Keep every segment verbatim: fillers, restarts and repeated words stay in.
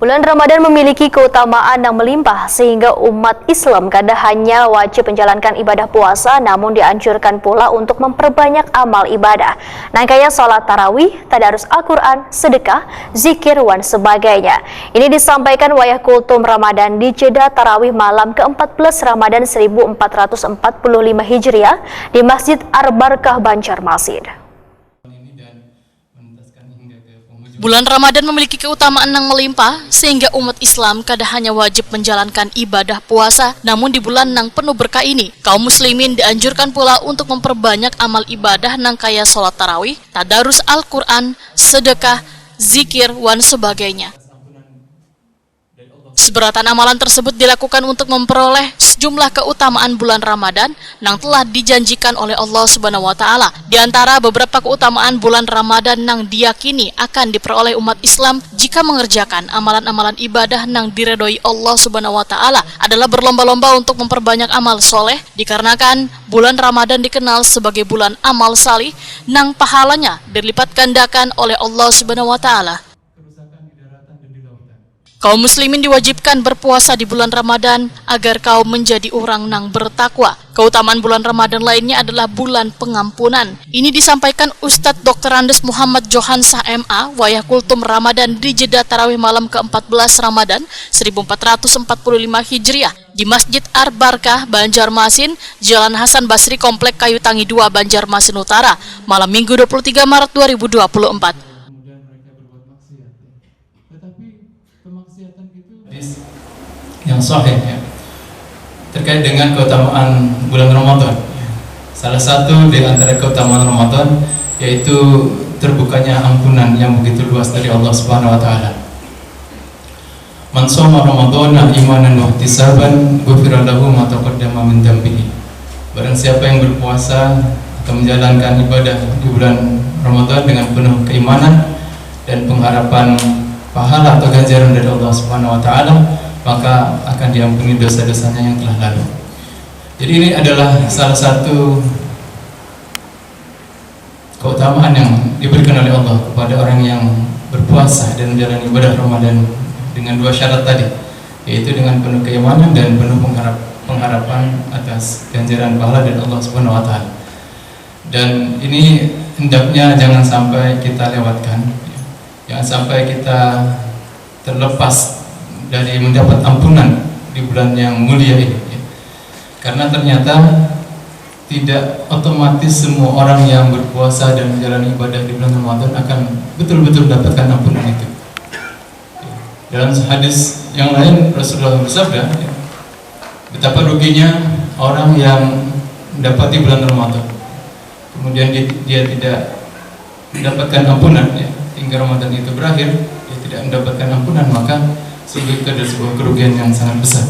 Bulan Ramadan memiliki keutamaan yang melimpah, sehingga umat Islam kada hanya wajib menjalankan ibadah puasa, namun dianjurkan pula untuk memperbanyak amal ibadah. Nang kaya salat tarawih, tadarus Al-Quran, sedekah, zikir, wan sebagainya. Ini disampaikan wayah kultum Ramadan di jeda tarawih malam keempat belas Ramadan seribu empat ratus empat puluh lima Hijriah di Masjid Ar-Barkah, Banjarmasin. Bulan Ramadan memiliki keutamaan nang melimpah, sehingga umat Islam kada hanya wajib menjalankan ibadah puasa, namun di bulan nang penuh berkah ini, kaum muslimin dianjurkan pula untuk memperbanyak amal ibadah nang kaya salat tarawih, tadarus Al-Quran, sedekah, zikir, wan sebagainya. Seberatan amalan tersebut dilakukan untuk memperoleh sejumlah keutamaan bulan Ramadan nang telah dijanjikan oleh Allah Subhanahu wa Ta'ala. Di antara beberapa keutamaan bulan Ramadan nang diyakini akan diperoleh umat Islam jika mengerjakan amalan-amalan ibadah nang diredoi Allah Subhanahu wa Ta'ala adalah berlomba-lomba untuk memperbanyak amal soleh, dikarenakan bulan Ramadan dikenal sebagai bulan amal salih nang pahalanya dilipat gandakan oleh Allah Subhanahu wa Ta'ala. Kaum muslimin diwajibkan berpuasa di bulan Ramadan agar kaum menjadi urang nang bertakwa. Keutamaan bulan Ramadan lainnya adalah bulan pengampunan. Ini disampaikan Ustadz Doktor Andes Muhammad Johansah M A, wayah kultum Ramadan di jeda tarawih malam keempat belas Ramadan seribu empat ratus empat puluh lima Hijriah di Masjid Ar-Barkah, Banjarmasin, Jalan Hasan Basri, Komplek Kayu Tangi dua, Banjarmasin Utara, malam Minggu dua puluh tiga Maret dua ribu dua puluh empat. Hadis yang sahih, ya, terkait dengan keutamaan bulan Ramadan. Salah satu di antara keutamaan Ramadan yaitu terbukanya ampunan yang begitu luas dari Allah Subhanahu wa Ta'ala. "Man shoma Ramadhana imanan wa ihtisaban, ghufira lahu ma taqaddama min dzambihi." Barang siapa yang berpuasa atau menjalankan ibadah di bulan Ramadan dengan penuh keimanan dan pengharapan pahala atau ganjaran dari Allah Subhanahu wa Ta'ala, maka akan diampuni dosa-dosanya yang telah lalu. Jadi, ini adalah salah satu keutamaan yang diberikan oleh Allah kepada orang yang berpuasa dan menjalani ibadah Ramadan dengan dua syarat tadi, yaitu dengan penuh keimanan dan penuh pengharap-, pengharapan atas ganjaran pahala dari Allah Subhanahu wa Ta'ala. Dan ini hendaknya jangan sampai kita lewatkan, jangan sampai kita terlepas dari mendapat ampunan di bulan yang mulia ini, ya. Karena ternyata tidak otomatis semua orang yang berpuasa dan menjalani ibadah di bulan Ramadan akan betul-betul mendapatkan ampunan itu. Dalam hadis yang lain, Rasulullah bersabda, ya, "Betapa ruginya orang yang mendapati bulan Ramadan, kemudian dia, dia tidak mendapatkan ampunan, ya, hingga Ramadan itu berakhir, dia tidak mendapatkan ampunan, maka sungguh itu adalah sebuah kerugian yang sangat besar."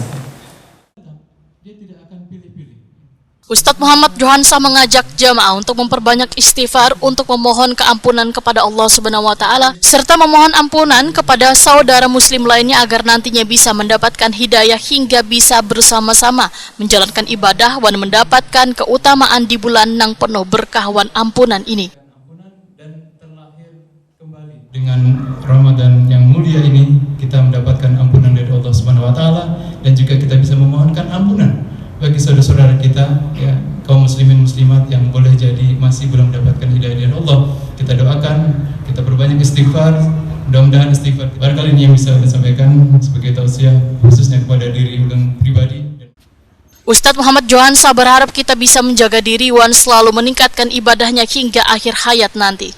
Ustadz Muhammad Johansah mengajak jamaah untuk memperbanyak istighfar untuk memohon keampunan kepada Allah Subhanahu wa Ta'ala, serta memohon ampunan kepada saudara muslim lainnya agar nantinya bisa mendapatkan hidayah hingga bisa bersama-sama menjalankan ibadah wan mendapatkan keutamaan di bulan nang penuh berkah wan ampunan ini. Dengan Ramadan yang mulia ini, kita mendapatkan ampunan dari Allah Subhanahu wa Ta'ala, dan juga kita bisa memohonkan ampunan bagi saudara-saudara kita, ya, kaum muslimin muslimat yang boleh jadi masih belum mendapatkan hidayah dari Allah. Kita doakan, kita perbanyak istighfar. Mudah-mudahan istighfar, barangkali ini yang bisa saya sampaikan sebagai tausiah, khususnya kepada diri ulun pribadi. Ustadz Muhammad Johansah berharap kita bisa menjaga diri wan selalu meningkatkan ibadahnya hingga akhir hayat nanti.